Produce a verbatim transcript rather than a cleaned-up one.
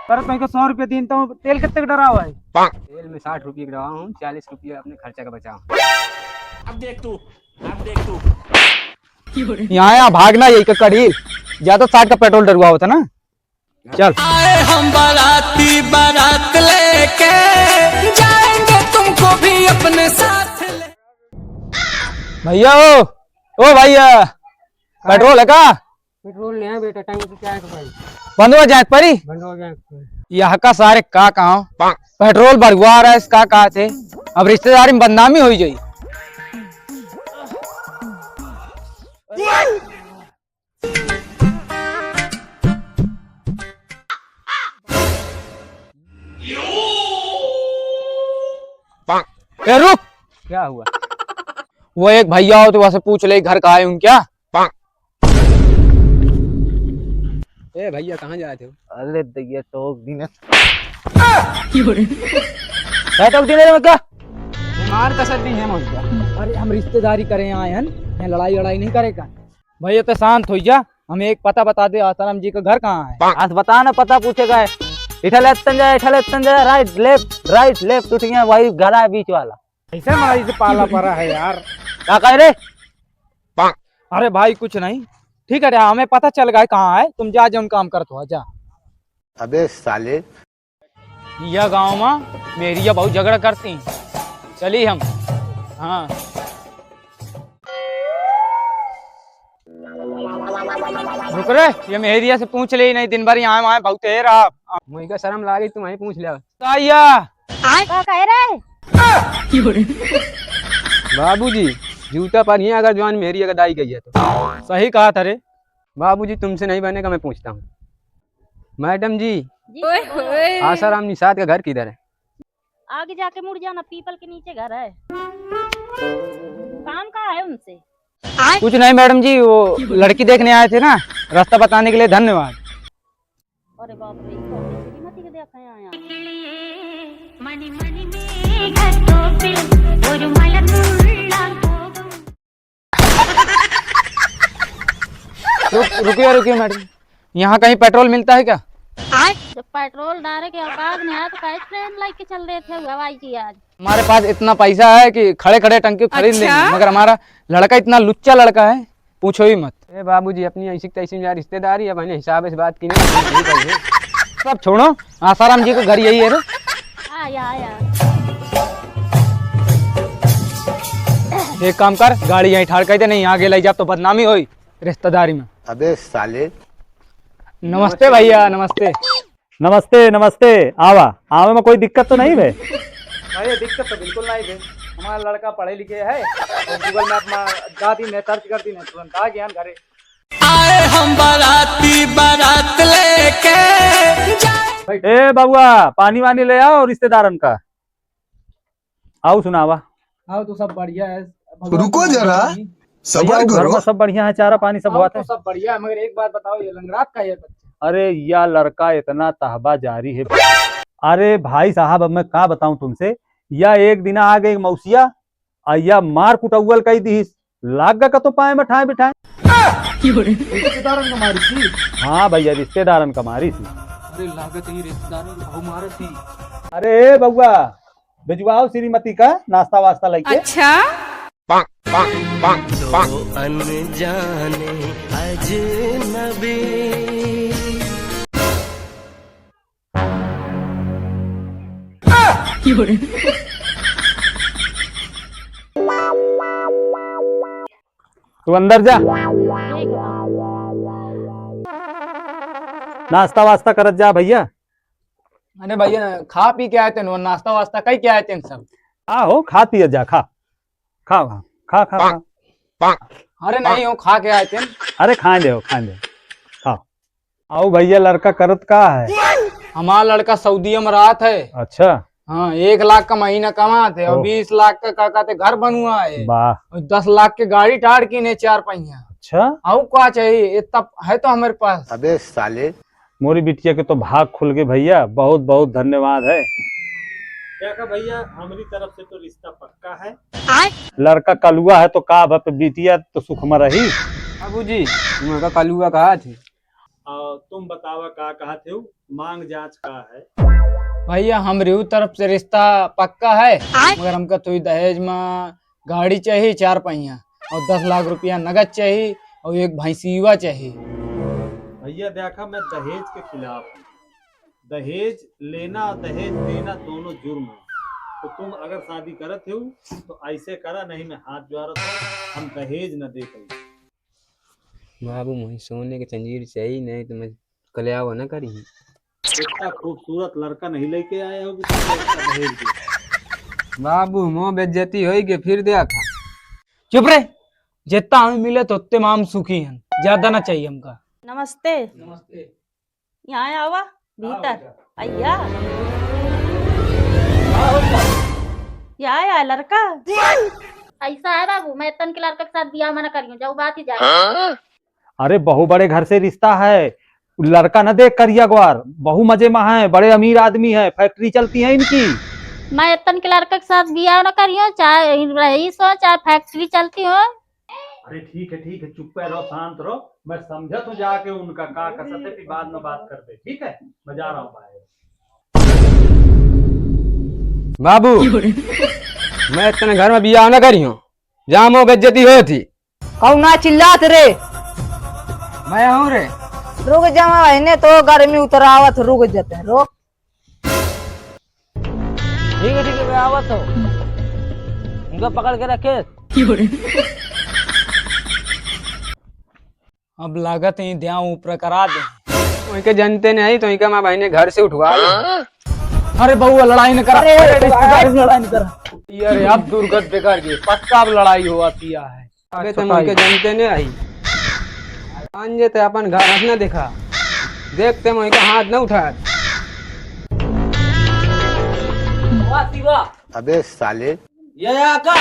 अरे, तुमको सौ रुपया दीन तो तेल कितने का डरावा है? तेल में साठ रुपये का डरावा हूँ, चालीस रुपये अपने खर्चा का बचावा। अब देख तू, अब देख तू। यहाँ, यहाँ भागना यही का कड़ी, ज्यादा साठ का पेट्रोल डरवा होता ना। चल। आए हम बाराती, बारात लेके जाएंगे तुमको भी अपने साथ ले। भैया, ओ, ओ भैया, पेट्रोल है का? पेट्रोल नहीं है बेटा, टंकी क्या है भाई? बंद हो जाए परी। बंद हो जाए परी। यहाँ का सारे का कहाँ पेट्रोल बढ़वा रहा है, इसका कहा थे? अब रिश्तेदारी में बदनामी हो जाई। ए, रुक। क्या हुआ? वो एक भैया हो तो वैसे पूछ ले, घर का है उनका? ए भैया, कहाँ जात हो? अरे दैया, टोक दिन है। क्या टोक दिन है रे, क्या? मार का सर दिन है, मौजा। अरे, हम रिश्तेदारी करे आए हैं, यहाँ लड़ाई वड़ाई नहीं करेगा। भैया, तो शांत हो जा, हमें एक पता बता दे, आसाराम जी का घर कहाँ है? आज बता ना, पता पूछेगा है। इठा लेतन जा, इठा लेतन जा, right, left, right, left, उठ गया, वही घर है बीच वाला। ऐसे हमारा इसे पाला पड़ा है यार। क्या कह रहे? अरे भाई, कुछ नहीं। ठीक है, हमें पता चल गया है कहाँ है, तुम जा, जा, उन काम कर तो, जा। अबे साले। यह गाँव में मेहरिया बहुत झगड़ा करती हैं। चली हम। हाँ। रुक रे, ये मेहरिया से पूछ ले, नहीं दिन भर यहाँ वहाँ बहुत है रहा। मुझे शर्म लागी, तुम वहीं पूछ ले। ताइया। का कह रहे? बाबूजी, जूता पर ही अगर जवान मेहरिया का दाई गई है तो। सही कहा था रे। बाबूजी, तुमसे नहीं बनेगा, मैं पूछता हूँ। मैडम जी, जी, ओए बोलो। होए। आसाराम निषाद का घर किधर है? आगे जाके मुड़ जाना, पीपल के नीचे घर है। काम का है उनसे? कुछ नहीं मैडम जी, वो लड़की देखने आए थे ना, रास्ता बताने के लिए धन्यवाद। अरे बाप रे, ई कौन है? श्रीमती के देखा है यहाँ। रुक, रुकिए, रुकिए मैडम, यहाँ कहीं पेट्रोल मिलता है क्या? जब पेट्रोल डारे के औकात नहीं है तो कैसे ट्रेन लेके चल देते हो हवाई जहाज? हमारे पास इतना पैसा है कि खड़े खड़े टंकी खरीद लेंगे, अच्छा? मगर हमारा लड़का इतना लुच्चा लड़का है, पूछो ही मत। ए बाबूजी, अपनी ऐसी तैसी में यार रिश्तेदारी, अब इन्हें हिसाब से बात की नहीं, ठीक है ये। सब छोड़ो, आसाराम जी को घर यही है रे। आया, आया। एक काम कर, गाड़ी यहीं ठाड़ कर दे, नहीं यहाँ गेलाई जाब तो बदनामी होई रिश्तेदारी में। अबे साले। नमस्ते भैया, नमस्ते। नमस्ते, नमस्ते। आवा, आवे में कोई दिक्कत तो नहीं बे? अरे, दिक्कत तो बिल्कुल नहीं बे। हमारा लड़का पढ़े लिखे है और Google Map में जा दिन है, search कर दिन है, तुरंत आ गया घरे। आए हम बाराती, बारात लेके जाए। ए बबुआ, पानी वानी ले आओ रिश्तेदारन का। आओ सुनावा। आओ तो सब बढ़िया है। भगवान रुको की जरा, मेहरबानी। सबर भैया, घर करो। में सब बढ़िया है, चारा पानी सब आओ हुआ तो था? सब बढ़िया है, मगर एक बात बताओ, ये लंगड़ात का है बच्चा? अरे, या लड़का इतना तहबा जारी है। अरे भाई साहब, अब मैं का बताऊं तुमसे, या एक दिन आ गई मौसिया, आ या मार कुटौवल कई दीस, लाग गा कतो पाए में ठाए बिठाए। रिश्तेदारन का मारी थी? हाँ भैया, रिश्तेदारन का मारी थी। अरे लागत ही रिश्तेदारन का भाव मारत थी। अरे बउआ, भिजवाओ श्रीमती का नाश्ता वास्ता लइके। अच्छा। पाक, पाक, पाक, पाक। दो अनजाने अजनबी। तू अंदर जा। ठीक है। नाश्ता वास्ता करत जा भैया। अरे भैया, खा पी के आए थे ना, नाश्ता वास्ता कई के आए थे सब। हाँ हो, खा पिए जा, खा, खा, खा, खा, खा। अरे नहीं हो, खा के आए थे। अरे खाए दे हो, खाए दे, खा। आओ भैया, लड़का करत का है? हमारा लड़का सऊदीया में रहत है। अच्छा। हाँ, एक लाख का महीना कमात है और ओह। बीस लाख का, का कहते, घर बनवा है। वाह। और दस लाख के गाड़ी टाड़ किने चार पहिया। अच्छा। आओ का चाहिए, इतना है तो हमारे पास। अबे साले। मोरी बिटिया के तो भाग खुल गए भैया, बहुत बहुत धन्यवाद है। देखा भइया, हमरी तरफ से तो रिश्ता पक्का है। लड़का कलुआ है तो का बाप, बिटिया तो सुखमा रही। बाबूजी, तुमका कलुआ कहा थे? और तुम बतावा का कहा थे, मांग जांच का है? भइया, हमरी तरफ से रिश्ता पक्का है, मगर हमका तो दहेज में गाड़ी चाही चार पहिया, और दस लाख रुपया नगद चाही, और एक भैंसिया चाही। भइया देखा, मैं दहेज के खिलाफ हूँ। दहेज लेना और दहेज देना दोनों जुर्म है। तो तुम अगर शादी करत हो तो ऐसे करा, नहीं मैं हाथ जोड़त हूँ, हम दहेज न दे पाई। बाबू, मुझे सोने के चंजीर चाहिए, नहीं तो मैं कल्यावा न करी। इतना खूबसूरत लड़का नहीं लेके आए हो कि तुम उसका दहेज दे। बाबू, मो बेइज्जती होई के फिर देखा। चुप रे, जितना हमें मिले तो उतने में हम सुखी हैं, ज्यादा ना चाहिए हमका। नमस्ते। नमस्ते। यहाँ आवा, भीतर। आओ बेटा। अय्या। आओ बेटा। या आया लड़का। ऐसा है बाबू, मैं इतन के लड़का के साथ बियाह मना करियो, जाऊ बात ही जाए। अरे, बहु बड़े घर से रिश्ता है, लड़का न देख करिया ग्वार, बहु मजे में है, बड़े अमीर आदमी है, फैक्ट्री चलती है इनकी। मैं इतन के लड़का के साथ बियाह न करियो, चाहे रईस हो, चाहे फैक्ट्री चलती हो। अरे ठीक है, ठीक है, चुप रहो, शांत रहो, मैं समझत हूँ जाके उनका का कसत है, फिर बाद में बात करते, ठीक है? मैं जा रहा हूँ बाहर। बाबू, मैं इतने घर में बियाह न करियो, जामो बेइज्जती होती। कौना चिल्लात रे? मैं हूँ रे। रुक जा, मैं बहिने तो गर्मी उतरावत, रुक जाते हैं, रुक। ठीक है, ठीक है, मैं आवत हूँ। उनका पकड़ के रखे। अब लागत ही ध्यान ऊपर करा दे। उनके जनते नहीं, तो इनका माँ बहिने घर से उठवा लो। अरे बउआ, लड़ाई न करा, अरे, अरे, रिश्तेदारी में लड़ाई न करा। अरे, अब दुर्गत बेकार जी, पक्का अब लड़ाई हुआ पिया है। अबे, तुम उनके जनते नहीं आई। मान जे ते अपन घर हंस ना देखा। देखते मैं इनका हाथ न उठा। वाह, शिवा। अबे साले। ये आका।